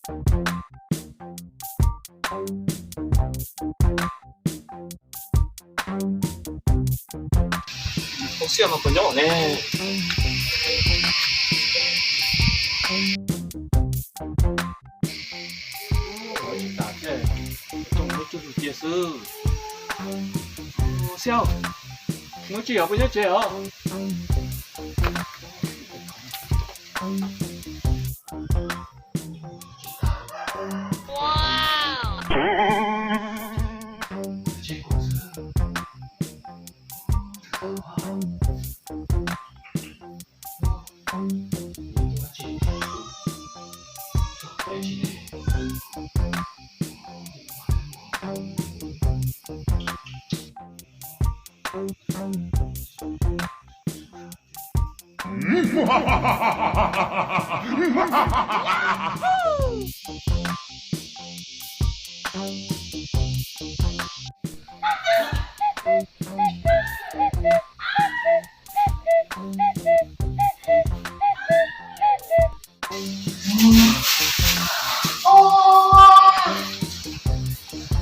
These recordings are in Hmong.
Xiaj no puas nyob ne? Tsis tas thiab, tsuag tsuag cia xwb. Xiaj, Nuj Tsis Yog puas nyob tsev os?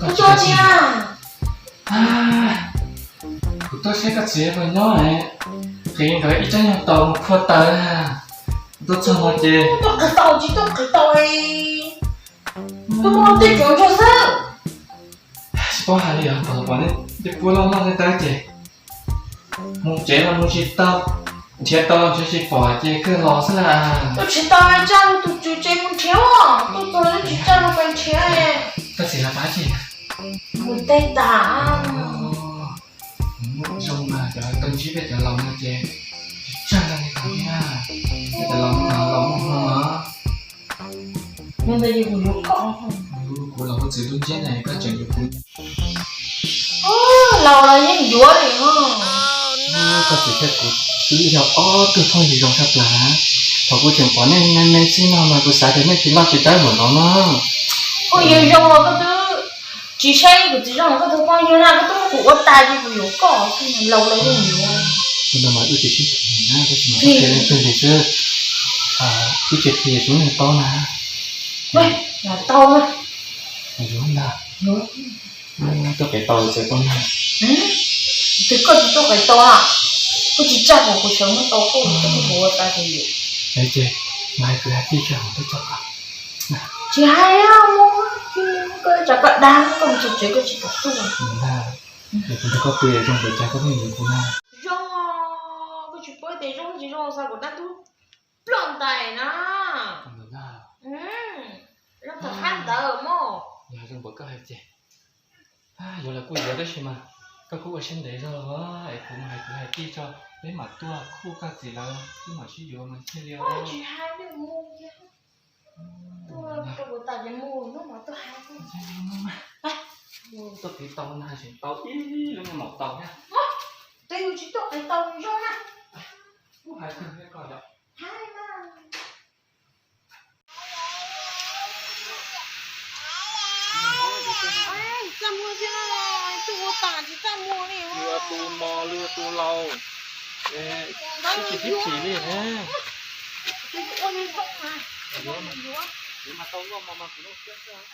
Koj tuaj tsis? Kuv tuaj saib koj txiv puas nyob, qhia nkawd ib tsab nyuag taus mus phua taws. Tuaj txog no ces tuaj qhia taus tsis tuaj qhia taus, tuaj muaj tej tsuav ntsuag xwb. Tsis paub hais li os, pom pom nej puab loj loj tej tab ces mus tsev los mus tsis tau, nrhiav tau los nrhiav tsis pom ces kawg los xwb las. Tuaj tsis tau, tsaj tus tswv tsev mus nrhiav, tuaj txog tsis tsaj los pes nrhiav. Koj txiv lawv pab tsis? Mus teb tas. Muaj zoo mas cov tau ntsib peb cov laus no ces tsis tsaj li qhov thiab, peb cov laus no laus muaj hmoo os. Kuv los ua txiv tub ntsiab na koj tseem yuav kuv. Laus los yeej yuav li os. Koj txiv thiab kuv twb yog ob tug phooj ywg zoo tshaj plaws na. Thaum kuv tseem pom nej me me xwb no mas kuv xav tias nej tsis loj tsis dawb npaum no no. Phooj ywg zoo los koj twb tsis saib kuv txiv zoo, koj tus phooj ywg na koj twb muab kuv ua tas ces kuv yuav koj, laus los yeej yuav. Tus no mas wb tsis sib phem na, tab sis mas qhia leej twg li xwb. Wb tsis qhia tsis muaj neeg paub na. Tau na. Yuav ntag. Tuaj qhia tau txawm tau na. Twb koj tsis tuaj qhia tau na, koj tsis tsaj kuv, kuv sawv muab tau koj, koj muab kuv ua tas ces yuav. Ces mas hais kwv hais tij tso, koj txhob koj. Tsis hais, koj tsam koj dag koj mus tsev koj tsis pom tuaj. Kuv nrog koj pw zoo, ua cas koj pheej yuav kuv na? Zoo, koj tsis paub tias zoo tsis zoo xav kuv dab tub ploj ntais na. Zoo thaum hab ntawd mog. Yog zoo npaum koj hais ces yuav los kuj yuav, tab sis mas koj kuj ua siab ntev zog es kuv mus hais kwv hais tij tso, peb mam tuaj, kuj koj txiv lawv peb mam sib yuav mas thiaj li. Tsis hais li mus, tuaj rau kuv tas ces mus hnub no tuaj hais. Tuaj qhia tau na, tseem tau ib lub me maum tau thiab. Twb yus tsis tuaj qhia tau zoo na. Kuj hais kawg thiab koj yom. Hais mas. Txaj muag thiab, twb ua tas tsis txaj muag li. Luag tus mos luag tus laus, twb tsis phim phim li ne. Yuav mas tau luaj mos mas kuv lub siab xwb.